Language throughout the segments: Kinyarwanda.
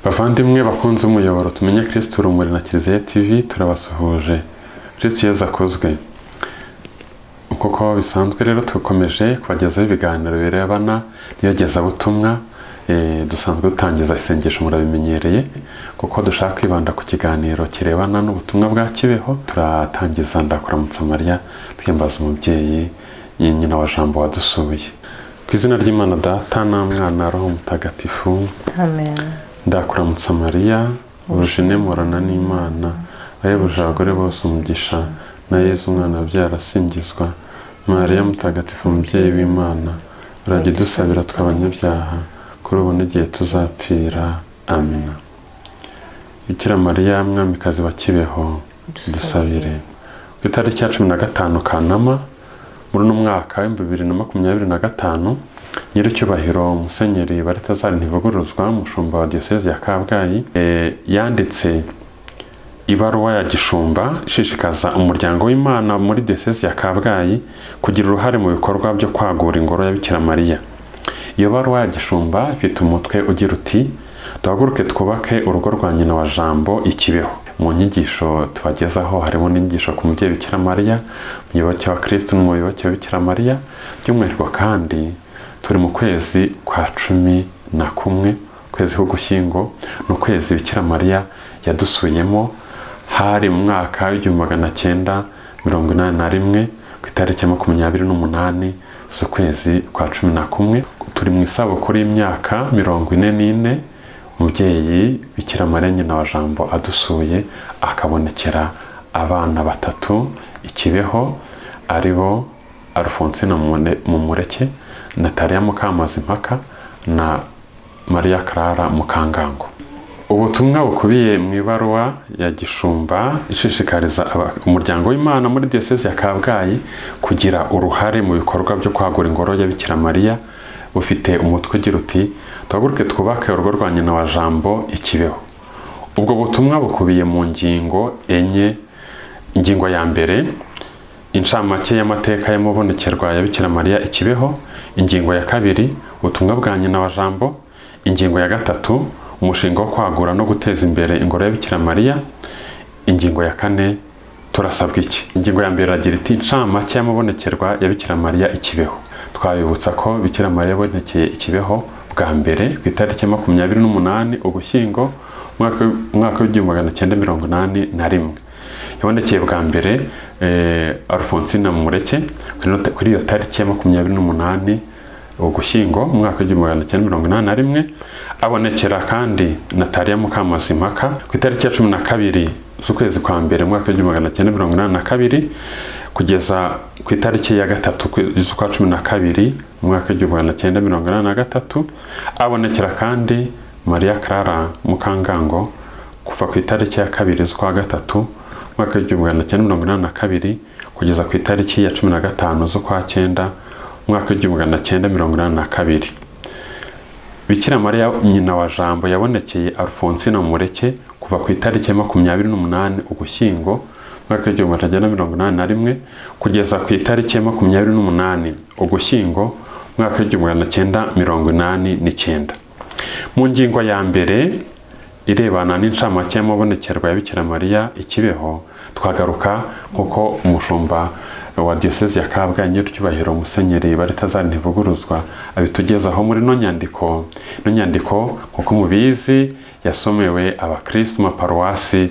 Bavandimwe bakunze umuyoboro Tumenye Kristu Urumuri na Kiliziya TV, turabasuhuje. Kristu Yezu akuzwe. Nk'uko bisanzwe rero, dukomeje kubagezaho ibiganiro birebana n'iyogezabutumwa. Dusanzwe dutangiza isengesho, murabimenyereye, kuko dushaka kwibanda ku kiganiro kirebana n'ubutumwa bwa Kibeho. Turatangiza Ndakuramutsa Mariya, twiyambaza umubyeyi nyina wa Jambo wadusuye. Ku izina ry'Imana Data na Mwana, Roho Mutagatifu. Amen. Ndakuramutsa Mariya, wuje muhorana n'Imana, wahebuje abagore bose umugisha, na Yezu umwana wabyara asingizwa. Mariya Mutagatifu, umubyeyi w'Imana, urajya udusabira tw'abanyabyaha, kuri ubu n'igihe tuzapfira. Amina. Bikira Mariya Mwamikazi wa Kibeho, dusabire. Ku itariki ya 15 Kanama muri uno mwaka w'2025, Nyiricyubahiro Musenyeri Baritazari Ntivuguruzwa, umushumba wa Diyosezi ya Kabgayi, yanditse ibaruwa ya gishumba ishishikaza umuryango w'Imana muri Diyosezi ya Kabgayi kugira uruhare mu bikorwa byo kwagura ingoro ya Bikira Mariya. Iyo baruwa ya gishumba ifite umutwe ugira uti: "Duhaguruke twubake urugo rwa nyina wa Jambo i Kibeho." Mu nyigisho tubagezaho harimo n'inyigisho ku mubyeyi Bikira Mariya, umuyoboke wa Kristu n'umuyoboke wa Bikira Mariya. By'umwihariko kandi turi mu kwezi kwa 11, ukwezi k'Ugushyingo, ni ukwezi Bikira Mariya yadusuyemo. Hari mu mwaka w'1981, ku itariki ya 28 z'ukwezi kwa 11. Turi mu isabukuru y'imyaka 44 umubyeyi Bikira Mariya nyina wa Jambo adusuye, akabonekera abana batatu i Kibeho, ari bo Alphonsine Mumureke, Nataliya Mukamazimpaka na Mariya Clara Mukangango. Ubutumwa bukubiye mu ibaruwa ya gishumba ishishikariza umuryango w'Imana muri Diyosezi ya Kabgayi kugira uruhare mu bikorwa byo kwagura ingoro ya Bikira Mariya bufite umutwe ugira uti: "Duhaguruke twubake urugo rwa nyina wa Jambo i Kibeho." Ubwo butumwa bukubiye mu ngingo enye. Ingingo ya mbere, incamake y'amateka y'amabonekerwa ya Bikira Mariya i Kibeho. Ingingo ya kabiri, ubutumwa bwa nyina wa Jambo. Ingingo ya gatatu, umushinga wo kwagura no guteza imbere ingoro ya Bikira Mariya. Ingingo ya kane, turasabwa iki? Ingingo ya mbere iragira iti: "Incamake y'amabonekerwa ya Bikira Mariya i Kibeho." Twabibutsa ko Bikira Mariya yabonekeye i Kibeho bwa mbere ku itariki ya 28 Ugushyingo, umwaka w'1981. Yabonekeye bwa mbere Alphonsine Mumureke kuri iyo tariki ya 28 Ugushyingo mu mwaka w'1981. Abonekera kandi Nataliya Mukamazimpaka ku itariki ya 12 z'ukwezi kwa mbere mu mwaka w'1982, kugeza ku itariki ya 3 z'ukwa 12 mu mwaka w'1983. Abonekera kandi Mariya Clara Mukangango kuva ku itariki ya 2 z'ukwa 3 mu mwaka w'1982, kugeza ku itariki ya 15 z'ukwa 9 mu mwaka w'1982. Bikira Mariya nyina wa Jambo yabonekeye Alphonsine Mumureke kuva ku itariki ya 28 Ugushyingo mwaka w'1981, kugeza ku itariki ya 28 Ugushyingo mwaka w'1989. Mu ngingo ya mbere irebana n'incamake y'amabonekerwa ya Bikira Mariya i Kibeho, twagaruka nk'uko umushumba wa Diyosezi ya Kabgayi, Nyiricyubahiro Musenyeri Baritazari Ntivuguruzwa, abitugezaho muri ino nyandiko. Ino nyandiko, nk'uko mubizi, yasomewe abakristu mu paruwasi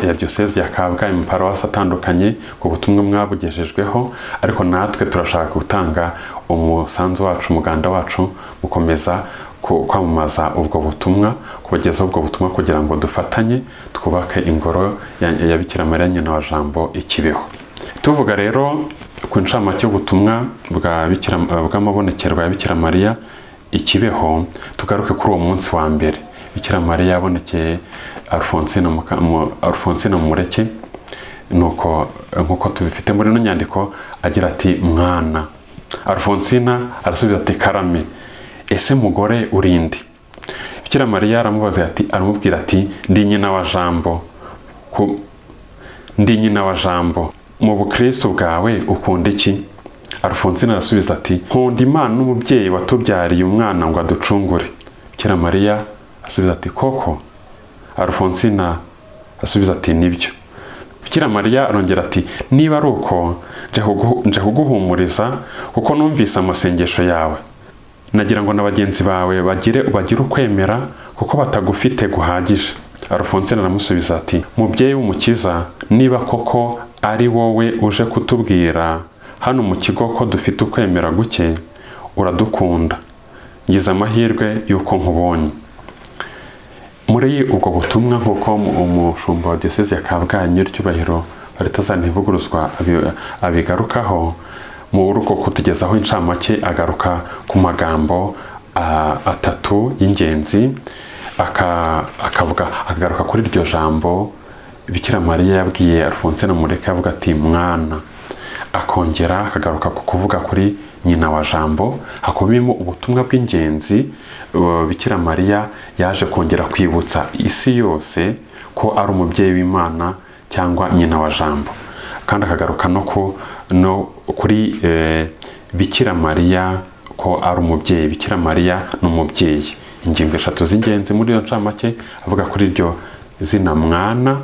ya Diyosezi ya Kabgayi, mu paruwasi atandukanye. Ku butumwa mwabugejejweho, ariko natwe turashaka gutanga umusanzu wacu, umuganda wacu, gukomeza kwamamaza ubwo butumwa, kubagezaho ubwo butumwa, kugira ngo dufatanye twubake ingoro ya Bikira Mariya nyina wa Jambo i Kibeho. Tuvuga rero ku ncamake y'ubutumwa bw'amabonekerwa ya Bikira Mariya i Kibeho, tugaruke kuri uwo munsi wa mbere Bikira Mariya yabonekeye Alphonsine Mumureke. Nuko nk'uko tubifite muri ino nyandiko, agira ati: "Mwana." Alphonsine arasubiza ati: "Karame." "Ese mugore, urinde?" Bikira Mariya aramubaza ati, aramubwira ati: "Ndi nyina wa Jambo, ndi nyina wa Jambo. Mu bukristo bwawe ukunda iki?" Alphonsine arasubiza ati: "Nkunda Imana n'umubyeyi watubyariye umwana ngo aducungure." Bikira Mariya Asubiza ati: "Koko?" Alfonsina asubiza ati: "Nibyo." Bikira Mariya arongera ati: "Niba ari uko, nje kuguhumuriza kuko numvise amasengesho yawe. Nagira ngo na bagenzi bawe bagire ukwemera kuko batagufite guhagije." Alfonsina aramusubiza ati: "Mubyeyi w'Umukiza, niba koko ari wowe uje kutubwira hano mu kigo ko dufite ukwemera guke, uradukunda. Ngize amahirwe y'uko nkubonye." Muri ubwo butumwa, nk'uko umushumba wa Diyosezi ya Kabgayi, Nyiricyubahiro Balthazar Ntivuguruzwa, abigarukaho muri uko kutugezaho incamake, agaruka ku magambo atatu y'ingenzi, akavuga, akagaruka kuri iryo jambo Bikira Mariya yabwiye Alfonsina Mureke, avuga ati: "Mwana." Akongera akagaruka ku kuvuga kuri nyina wa Jambo, hakubiyemo ubutumwa bw'ingenzi. Bikira Mariya yaje kongera kwibutsa isi yose ko ari umubyeyi w'Imana cyangwa nyina wa Jambo, kandi akagaruka no kuri Bikira Mariya ko ari umubyeyi. Bikira Mariya ni umubyeyi. Ingingo eshatu z'ingenzi muri iyo ncamake, avuga kuri iryo zina "mwana",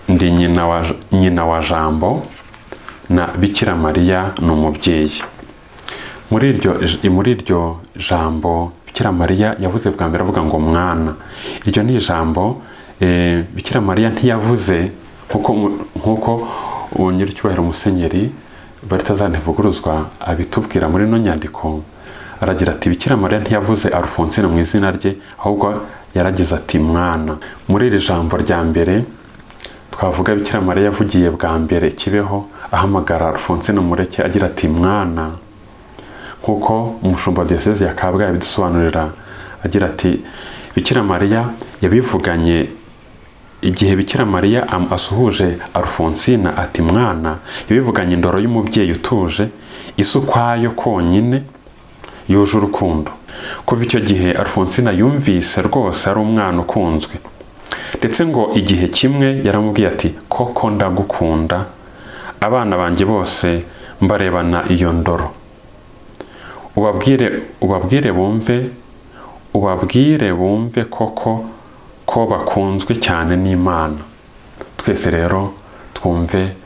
"ndi nyina wa Jambo" na "Bikira Mariya ni umubyeyi". Muri iryo jambo Bikira Mariya yavuze bwa mbere avuga ngo "mwana", iryo ni ijambo Bikira Mariya ntiyavuze nk'uko Nyiricyubahiro Musenyeri Balthazar Ntivuguruzwa abitubwira muri ino nyandiko. Aragira ati: "Bikira Mariya ntiyavuze Alfonsine mu izina rye, ahubwo yaragize ati: 'Mwana.'" Muri iri jambo rya mbere twavuga Bikira Mariya yavugiye bwa mbere Kibeho ahamagara Alfonsine Mureke agira ati: "Mwana", nk'uko umushumba wa Diyosezi ya Kabgayi abidusobanurira, agira ati: "Bikira Mariya yabivuganye igihe Bikira Mariya asuhuje Alfonsina ati: 'Mwana', yabivuganye indoro y'umubyeyi utuje, isi ukwayo konyine yuje urukundo. Kuva icyo gihe Alfonsina yumvise rwose ari umwana ukunzwe, ndetse ngo igihe kimwe yaramubwiye ati: 'Koko ndagukunda, abana banjye bose mbarebana iyo ndoro. Ubabwire, ubabwire bumve, ubabwire bumve koko ko bakunzwe cyane n'Imana.'" Twese rero twumve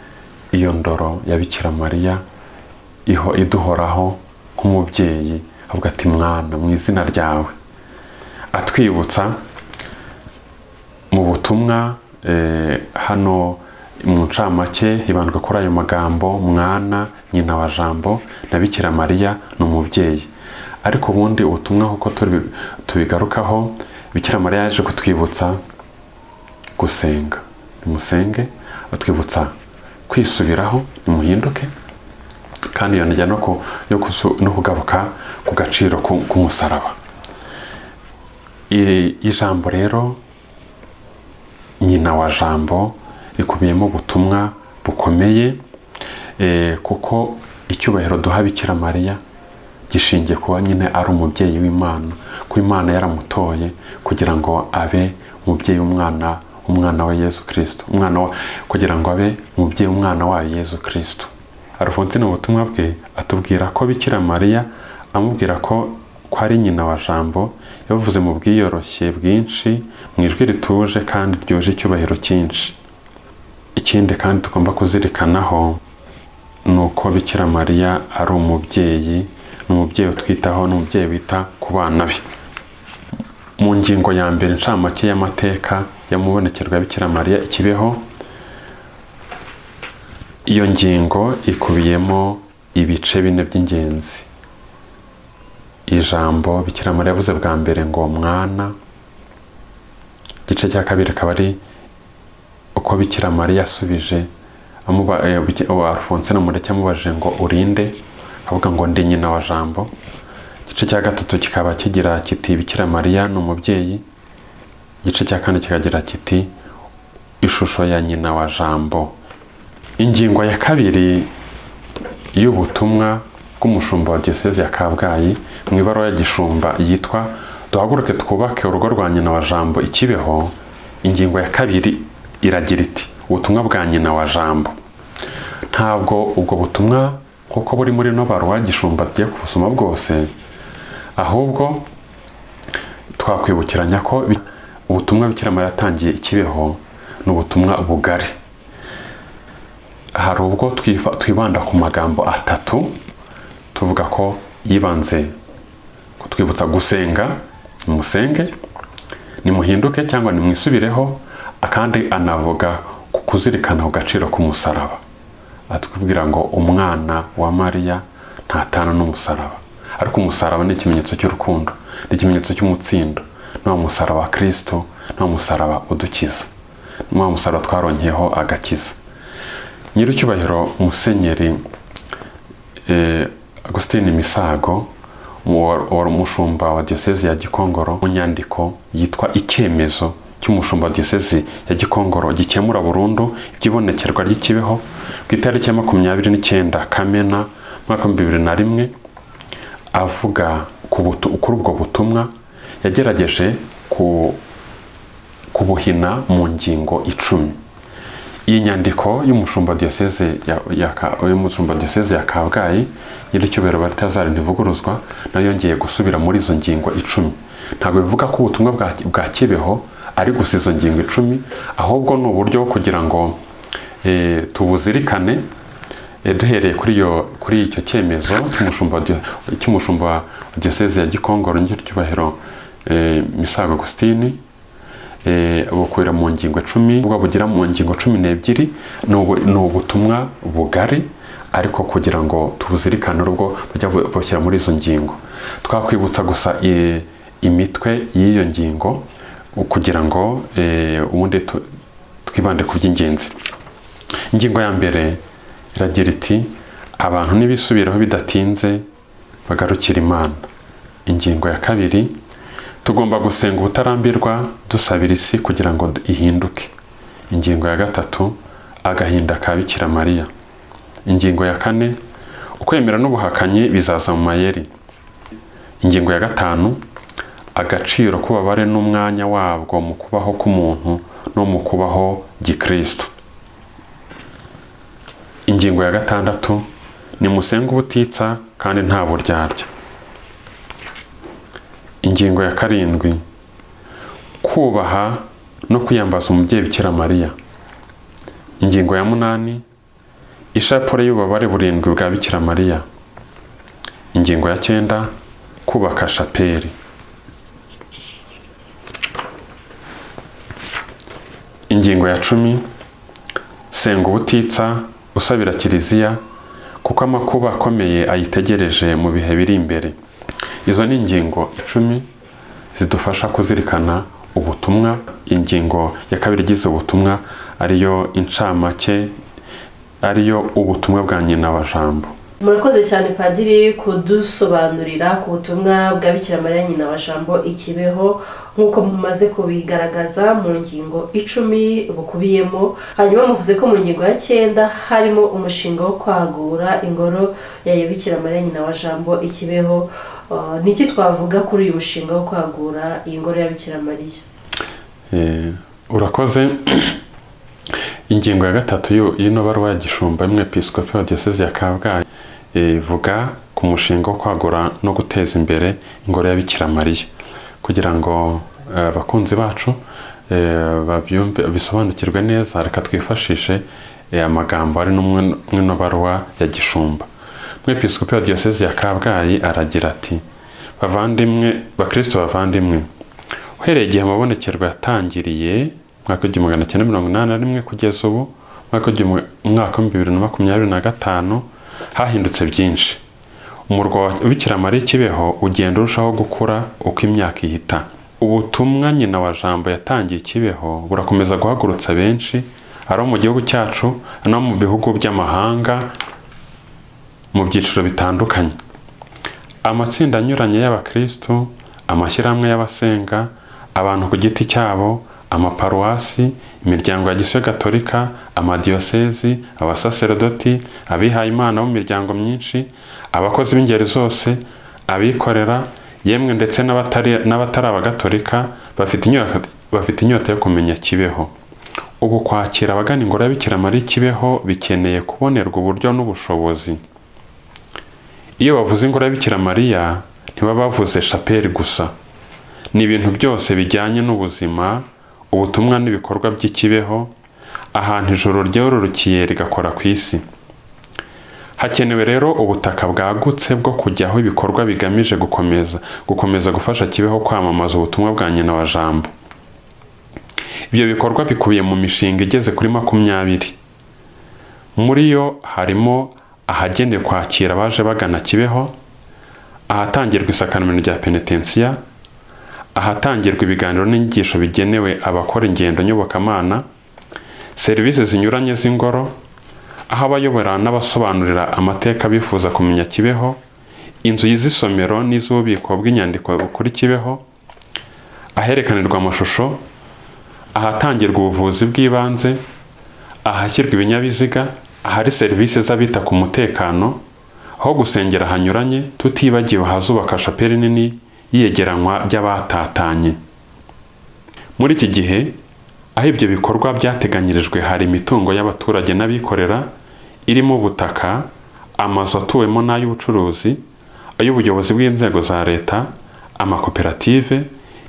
iyo ndoro ya Bikira Mariya iho iduhoraho nk'umubyeyi, avuga ati: "Mwana", mu izina ryawe, atwibutsa mu butumwa. Hano mu ncamake hibandwa kuri ayo magambo "mwana", "nyina wa Jambo" na "Bikira Mariya ni umubyeyi". Ariko ubundi ubutumwa, kuko tubigarukaho, Bikira Mariya yaje kutwibutsa gusenga: "Nimusenge." Atwibutsa kwisubiraho: "Nimuhinduke." Kandi yongera no kugaruka ku gaciro k'umusaraba. Ijambo rero "nyina wa Jambo" rikubiyemo ubutumwa bukomeye, kuko icyubahiro duha Bikira Mariya gishingiye kuba nyine ari umubyeyi w'Imana, kuba Imana yaramutoye kugira ngo abe umubyeyi w'umwana, umwana we Yezu Kirisito, umwana wa, kugira ngo abe umubyeyi w'umwana wayo Yezu Kirisito. Alfonsine mu butumwa bwe atubwira ko Bikira Mariya amubwira ko ari nyina wa Jambo, yavuze mu bwiyoroshye bwinshi, mu ijwi rituje kandi ryuje icyubahiro cyinshi. Ikindi kandi tugomba kuzirikanaho ni uko Bikira Mariya ari umubyeyi, ni umubyeyi utwitaho, ni umubyeyi wita ku bana be. Mu ngingo ya mbere, incamake y'amateka y'amabonekerwa ya Bikira Mariya i Kibeho, iyo ngingo ikubiyemo ibice bine by'ingenzi: ijambo Bikira Mariya yavuze bwa mbere ngo "mwana"; igice cya kabiri akaba ari uko Bikira Mariya yasubije Alfonsine Mureke amubajije ngo: "Urinde?" Avuga ngo: "Ndi nyina wa Jambo." Igice cya gatatu kikaba kigira kiti: "Bikira Mariya ni umubyeyi." Igice cya kane kikagira kiti: "Ishusho ya nyina wa Jambo." Ingingo ya kabiri y'ubutumwa bw'umushumba wa Diyosezi ya Kabgayi mu ibaruwa ya gishumba yitwa "Duhaguruke twubake urugo rwa nyina wa Jambo i Kibeho", ingingo ya kabiri iragira iti: "Ubutumwa bwa nyina wa Jambo." Ntabwo ubwo butumwa nk'uko buri muri ino baruwa gishumba tugiye kubusoma bwose, ahubwo Twakwibukiranya ko ubutumwa Bikira Mariya yatangiye i Kibeho ni ubutumwa bugari. Hari ubwo twibanda ku magambo atatu, tuvuga ko yibanze kutwibutsa gusenga, nimusenge, nimuhinduke cyangwa nimwisubireho, akandi anavuga ku kuzirikana ku gaciro k'umusaraba, atubwira ngo umwana wa Mariya ntatana n'umusaraba. Ariko umusaraba ni ikimenyetso cy'urukundo, ni ikimenyetso cy'umutsindo, ni wa musaraba wa Kristo, ni wa musaraba udukiza, ni wa musaraba twaronkeyeho agakiza. Nyiricyubahiro Musenyeri Agustin Misago, wari umushumba wa Diyosezi ya Gikongoro, mu nyandiko yitwa Icyemezo cy'umushumba wa Diyosezi ya Gikongoro gikemura burundu iby'ibonekerwa ry'ikibeho, ku itariki ya 29 Kamena mwaka 2001, avuga kuri ubwo butumwa, yagerageje kubuhina mu ngingo 10. Iyi nyandiko y'umushumba diyoseze ya Kabgayi, Nyiricyubahiro Balthazar Ntivuguruzwa, nayo yongeye gusubira muri izo ngingo 10. Ntabwo bivuga ko ubutumwa bwa Kibeho ari gusa izo ngingo 10, ahubwo ni uburyo kugira ngo tubuzirikane duhereye kuri icyo cyemezo cy'umushumba wa Diyoseze ya Gikongoro, Nyiricyubahiro Misago Agustin, bukwira mu ngingo 10, ubwo bugira mu ngingo 12. Ni ubutumwa bugari, ariko kugira ngo tubuzirikane urwo bajya bushyira muri izo ngingo. Twakwibutsa gusa imitwe y'iyo ngingo kugira ngo ubundi twibande ku by'ingenzi. Ingingo ya mbere iragira iti: abantu nibisubiraho bidatinze bagarukira Imana. Ingingo ya kabiri: tugomba gusenga ubutarambirwa dusabira isi kugira ngo ihinduke. Ingingo ya gatatu: agahinda ka Bikira Mariya. Ingingo ya kane: ukwemera n'ubuhakanyi bizaza mu mayeri. Ingingo ya gatanu: agaciro k'ububabare n'umwanya wabwo mu kubaho k'umuntu no mu kubaho gikristo. Ingingo ya gatandatu: nimusenge ubutitsa kandi nta buryarya. Ingingo ya karindwi: kubaha no kwiyambaza umubyeyi Bikira Mariya. Ingingo ya munani: ishapure y'ububabare burindwi bwa Bikira Mariya. Ingingo ya cyenda: kubaka shapeli. Ingingo ya 10: senga ubutitsa usabira Kiliziya kuko amakuba akomeye ayitegereje mu bihe biri imbere. Izo ni ingingo 10 zidufasha kuzirikana ubutumwa. Ingingo ya kabiri igize ubutumwa ariyo incamake, ariyo ubutumwa bwa nyina wa Jambo. Murakoze cyane Padiri kudusobanurira ku butumwa bwa Bikira Mariya nyina wa Jambo ikibeho, nk'uko mumaze kubigaragaza mu ngingo 10 bukubiyemo. Hanyuma muvuze ko mu ngingo ya 9 harimo umushinga wo kwagura ingoro ya Bikira Mariya nyina wa Jambo ikibeho. Niki twavuga kuri uyu mushinga wo kwagura iyi ngoro ya Bikira Mariya? Urakoze. Ingingo ya gatatu y'ino baruwa ya gishumba y'umwepiskopi wa Diyosezi ya Kabgayi ivuga ku mushinga wo kwagura no guteza imbere ingoro ya Bikira Mariya. Kugira ngo abakunzi bacu babyumve bisobanukirwe neza, reka twifashishe amagambo ari n'ino baruwa ya gishumba. Umwepiskopi wa Diyosezi ya Kabgayi aragira ati: bavandimwe, bakristo bavandimwe, uhereye igihe amabonekerwa yatangiriye mwaka 1981 kugeza ubu mwaka 2025 hahindutse byinshi. Umurwa wa Bikira Mariya Kibeho ugenda urushaho gukura uko imyaka ihita. Ubutumwa nyina wa Jambo yatangiye Kibeho burakomeza guhagurutsa benshi, ari mu gihugu cyacu no mu bihugu by'amahanga mu byiciro bitandukanye. Amatsinda anyuranye y'abakristo, amashyirahamwe y'abasenga, abantu ku giti cyabo, amaparuwasi, imiryango ya Gisiyo Gatolika, amadiyosezi, abasaserodoti, abihaye Imana bo mu miryango myinshi, abakozi b'ingeri zose, abikorera, yemwe ndetse n'abatari abagatolika bafite inyota yo kumenya Kibeho. Ubu kwakira abagana ingoro ya Bikira Mariya Kibeho bikeneye kubonerwa uburyo n'ubushobozi. Iyo bavuze ingoro ya Bikira Mariya ntibaba bavuze shapeli gusa, Ni ibintu byose bijyanye n'ubuzima, ubutumwa n'ibikorwa by'ikibeho, ahantu ijoro ryororokiye rigakora ku isi. Hakenewe rero ubutaka bwagutse bwo kujyaho ibikorwa bigamije gukomeza gufasha Kibeho kwamamaza ubutumwa bwa nyina wa Jambo. Ibyo bikorwa bikubiye mu mishinga igeze kuri 20. Muri yo harimo ahagenewe kwakira abaje bagana Kibeho, ahatangirwa isakaramentu rya penetensiya, ahatangirwa ibiganiro n'inyigisho bigenewe abakora ingendo nyobokamana, serivisi zinyuranye z'ingoro, aho abayobora n'abasobanurira amateka bifuza kumenya Kibeho, inzu z'isomero n'iz'ububiko bw'inyandiko kuri Kibeho, aherekanirwa amashusho, ahatangirwa ubuvuzi bw'ibanze, ahashyirwa ibinyabiziga, ahari serivisi z'abita ku mutekano, aho gusengera hanyuranye, tutibagiwe ahazubaka shapeli nini y'iyegeranywa ry'abatatanye. Muri iki gihe aho ibyo bikorwa byateganyirijwe hari imitungo y'abaturage n'abikorera irimo ubutaka, amazu atuwemo n'ay'ubucuruzi, ay'ubuyobozi bw'inzego za leta, amakoperative,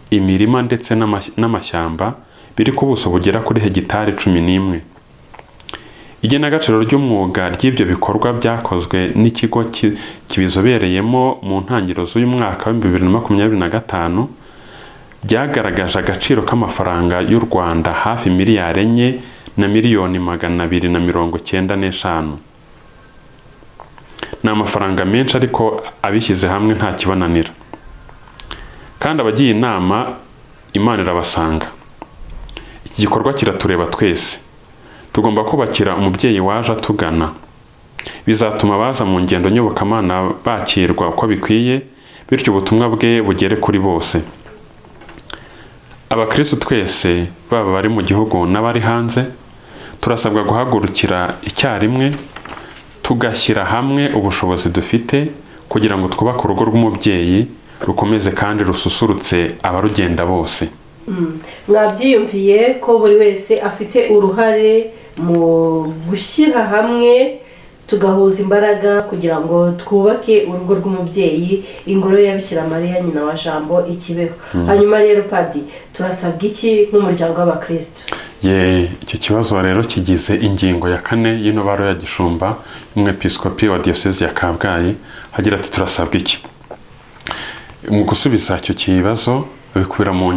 imirima ndetse n'amashyamba biri ku buso bugera kuri hegitari 11. Igenagaciro ry'umwuga ry'ibyo bikorwa byakozwe n'ikigo kibizobereyemo mu ntangiriro z'uyu mwaka wa 2025 byagaragaje agaciro k'amafaranga y'u Rwanda hafi miliyari 4,295,000,000. Ni amafaranga menshi, ariko abishyize hamwe nta kibananira, kandi abagiye inama Imana irabasanga. Iki gikorwa kiratureba twese. Tugomba kubakira umubyeyi waje atugana. Bizatuma abaza mu ngendo nyobokamana bakirwa uko bikwiye, bityo ubutumwa bwe bugere kuri bose. Abakristu twese, baba bari mu gihugu n'abari hanze, turasabwa guhagurukira icyarimwe, tugashyira hamwe ubushobozi dufite kugira ngo twubake urugo rw'umubyeyi rukomeze kandi rususurutse abarugenda bose. Mwabyiyumviye ko buri wese afite uruhare mu gushyira hamwe, tugahuza imbaraga kugira ngo twubake urugo rw'umubyeyi, ingoro ya Bikira Mariya nyina wa Jambo i Kibeho. Hanyuma rero padi, turasabwa iki nk'umuryango w'abakristo? Ye, icyo kibazo rero kigize ingingo ya 4 y'ino baruwa ya gishumba y'umwepiskopi wa diyosezi ya Kabgayi. Hagira ati: turasabwa iki? Mu gusubiza icyo kibazo bikubira mu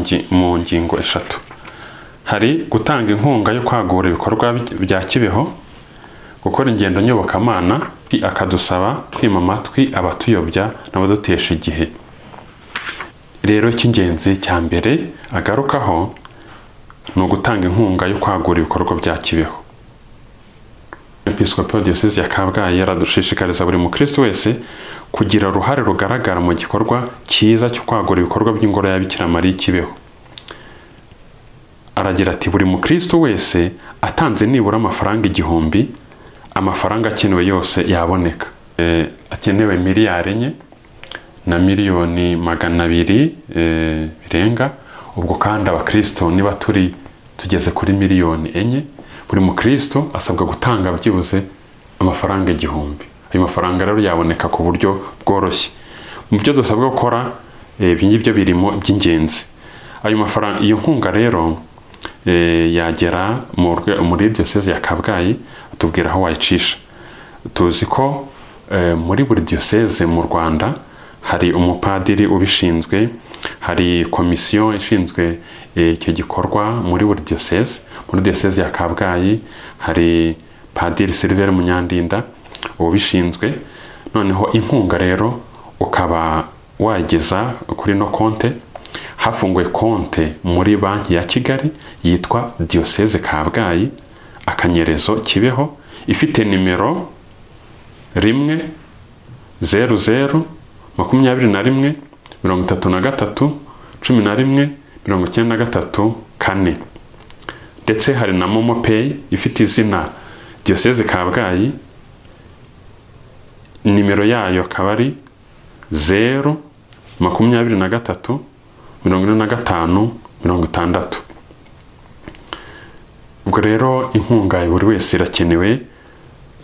ngingo 3. Hari gutanga inkunga yo kwagura ibikorwa bya Kibeho, gukora ingendo nyobokamana, akadusaba kwima amatwi abatuyobya n'abadutesha igihe. Rero icy'ingenzi cya mbere agarukaho ni ugutanga inkunga yo kwagura ibikorwa bya Kibeho. Episkopi wa diyosezi ya Kabgayi aradushishikariza buri mukristo wese kugira uruhare rugaragara mu gikorwa cyiza cyo kwagura ibikorwa by'ingoro ya Bikira Mariya i Kibeho. Aragira ati: buri mukristo wese atanze nibura amafaranga 1000, amafaranga akenewe yose yaboneka. Akenewe 4,200,000,000 birenga. Ubwo kandi abakristo niba turi tugeze kuri 4,000,000, buri mukristo asabwa gutanga byibuze amafaranga 1000. Ayo mafaranga rero yaboneka ku buryo bworoshye. Mu byo dusabwa gukora, ibi ngibyo birimo by'ingenzi. Ayo mafaranga, iyo nkunga rero yagera muri diyoseze ya Kabgayi, atubwira aho wayicisha. Tuzi ko muri buri diyoseze mu Rwanda hari umupadiri ubishinzwe, hari komisiyo ishinzwe icyo gikorwa muri buri diyoseze. Muri diyoseze ya Kabgayi hari Padiri Silver Munyandinda ubishinzwe. Noneho inkunga rero ukaba wayigeza kuri no konte. Hafunguwe konte muri banki ya Kigali yitwa Diyoseze Kabgayi akanyerezo Kibeho, ifite nimero 1 0 0 21 33 11 93 4. Ndetse hari na Momo Pay ifite izina Diyoseze Kabgayi, nimero yayo akaba ari 0 23 45 60. Ubwo rero inkunga ya buri wese irakenewe,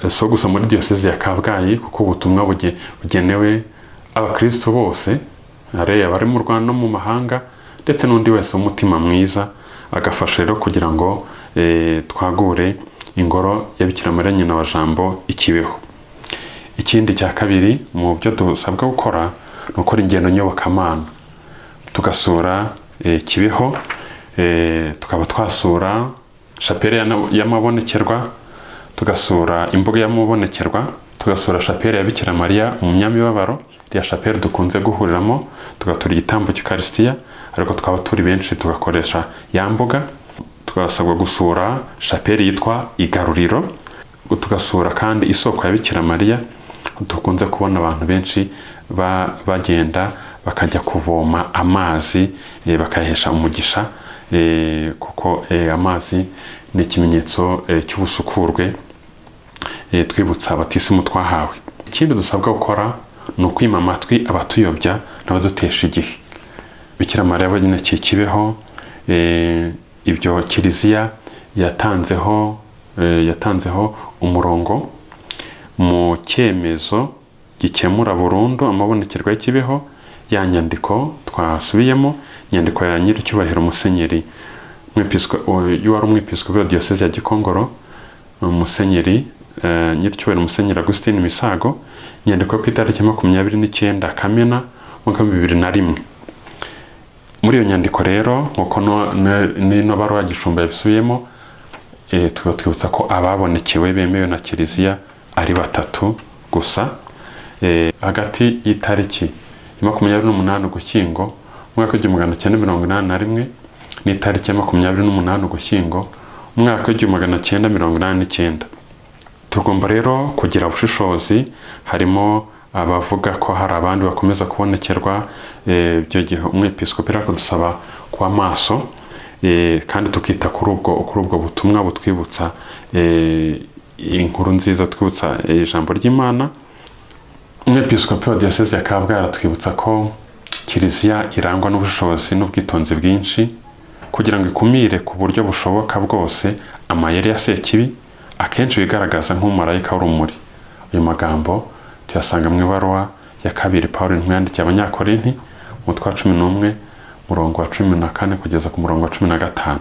so gusa muri diyoseze ya Kabgayi, kuko ubutumwa bugenewe abakristo bose, ari abari mu Rwanda no mu mahanga. ndetse n'undi wese w'umutima mwiza agafasha rero kugira ngo twagure ingoro ya Bikira Mariya nyina wa Jambo i Kibeho. Ikindi cya kabiri mu byo dusabwa gukora ni ukora ingendo nyobokamana, tugasura Kibeho, tukaba twasura shapeli y'amabonekerwa, tugasura imbuga y'amabonekerwa, tugasura shapeli ya Bikira Mariya umunyamibabaro, ya shapeli dukunze guhuriramo tugatura igitambo cy'Ukarisitiya, ariko twaba turi benshi tugakoresha ya mbuga. Tugasabwa gusura shapeli yitwa Igaruriro, tugasura kandi isoko ya Bikira Mariya dukunze kubona abantu benshi bagenda bakajya kuvoma amazi, bakayahesha umugisha, kuko amazi ni ikimenyetso cy'ubusukurwe, twibutsa batisimu twahawe. Ikindi dusabwa gukora ni ukwima amatwi abatuyobya n'abadutesha igihe. Bikira Mariya yabonekeye Kibeho, ibyo Kiliziya yatanzeho umurongo mu cyemezo gikemura burundu amabonekerwa y'Ikibeho, ya nyandiko twasubiyemo, inyandiko ya Nyiricyubahiro Musenyeri wari umwepiskopi wa Diyoseze ya Gikongoro, Musenyeri Nyiricyubahiro Musenyeri Augustin Misago, inyandiko yo ku itariki 29 Kamena umwaka wa 2001. Muri iyo nyandiko rero, nk'uko n'ino baruwa Gishumba yabisubiyemo, twibutsa ko ababonekewe bemewe na Kiliziya ari 3 gusa. Hagati y'itariki 28 Ugushyingo umwaka 1981 n'itariki 28 Ugushyingo umwaka 1989. Tugomba rero kugira ubushishozi, harimo abavuga ko hari abandi bakomeza kubonekerwa. Ibyo gihe umwepiskopi aradusaba kuba maso, kandi tukita kuri ubwo butumwa butwibutsa inkuru nziza, twibutsa ijambo ry'Imana. Umwepiskopi wa Diyoseze ya Kabgayi aratwibutsa ko Kiliziya irangwa n'ubushishozi n'ubwitonzi bwinshi kugira ngo ikumire ku buryo bushoboka bwose amayeri ya Sekibi akenshi bigaragaza nk'umumarayika w'urumuri. Ayo magambo tuyasanga mu ibaruwa ya 2 Pawulo intumwa yandikiye Abanyakorinti, umutwe wa 11 murongo wa 14 kugeza ku murongo wa 15.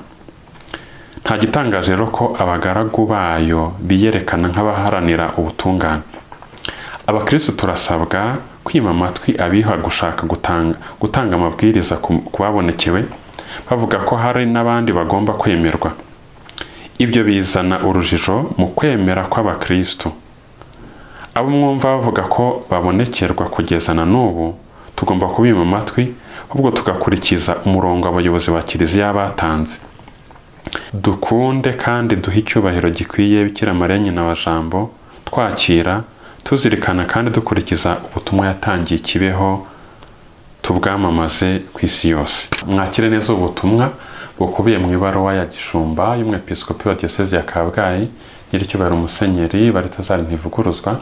Nta gitangaje rero ko abagaragu bayo biyerekana nk'abaharanira ubutungane. Abakristo turasabwa kwima amatwi abiha gushaka gutanga amabwiriza ku babonekewe, bavuga ko hari n'abandi bagomba kwemerwa. Ibyo bizana urujijo mu kwemera kw'abakristo. Abo mwumva bavuga ko babonekerwa kugeza na n'ubu, tugomba kubima amatwi, ahubwo tugakurikiza umurongo abayobozi ba Kiliziya batanze. Dukunde kandi duhe icyubahiro gikwiye Bikira Mariya nyina wa Jambo, twakira, tuzirikana kandi dukurikiza ubutumwa yatangiye Kibeho, tubwamamaze ku isi yose. Mwakire neza ubutumwa bukubiye mu ibaruwa ya Gishumba y'umwepiskopi wa Diyoseze ya Kabgayi, Nyiricyubahiro Musenyeri Balthazar Ntivuguruzwa.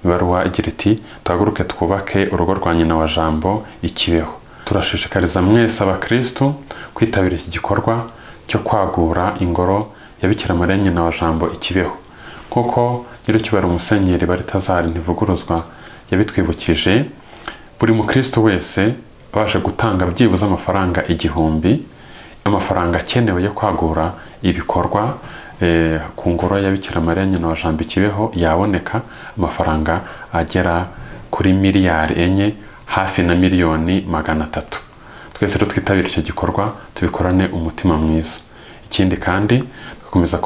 Ibaruwa igira iti: duhaguruke twubake urugo rwa nyina wa Jambo i Kibeho. Turashishikariza mwese abakristo kwitabira iki gikorwa cyo kwagura ingoro ya Bikira Mariya nyina wa Jambo i Kibeho. Kuko Nyiricyubahiro Musenyeri Balthazar Ntivuguruzwa yabitwibukije, buri mukristo wese abasha gutanga byibuze amafaranga 1000, amafaranga akenewe yo kwagura ibikorwa ku ngoro ya Bikira Mariya nyina wa Jambo i Kibeho yaboneka amafaranga agera kuri miliyari 4 hafi na miliyoni 300. Twese rero twitabira icyo gikorwa tubikorane umutima mwiza. Ikindi kandi dukomeza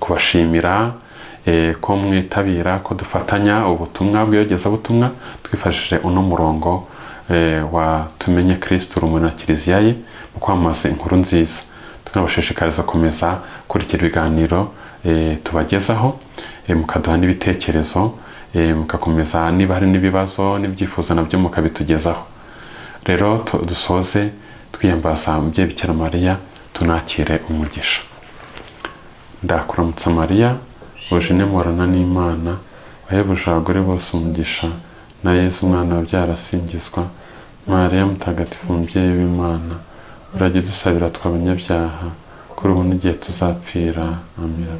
kubashimira ko mwitabira, ko dufatanya ubutumwa bw'iyogezabutumwa twifashishije uno murongo wa Tumenye Kristo urumuri na Kiliziya ye mu kwamamaza inkuru nziza. Tunabashishikariza gukomeza kurikira ibiganiro tubagezaho, mukaduha n'ibitekerezo, mukakomeza niba hari n'ibibazo n'ibyifuzo nabyo mukabitugezaho. Rero dusoze twiyambaza Umubyeyi Bikira Mariya, tunakire umugisha. Ndakuramutsa Mariya, wuje muhorana n'Imana, wahebuje abagore bose umugisha, na Yezu umwana wabyara asingizwa. Mariya mutagatifu umubyeyi w'Imana, urajye udusabira twe abanyabyaha, kuri ubu n'igihe tuzapfira. Amina.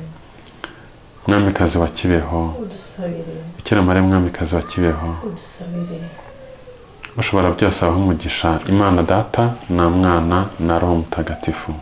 Mwamikazi wa Kibeho, udusabire. Bikira Mariya mwamikazi wa Kibeho, udusabire. Ushobora byose abahe umugisha, Imana Data na Mwana na Roho Mutagatifu.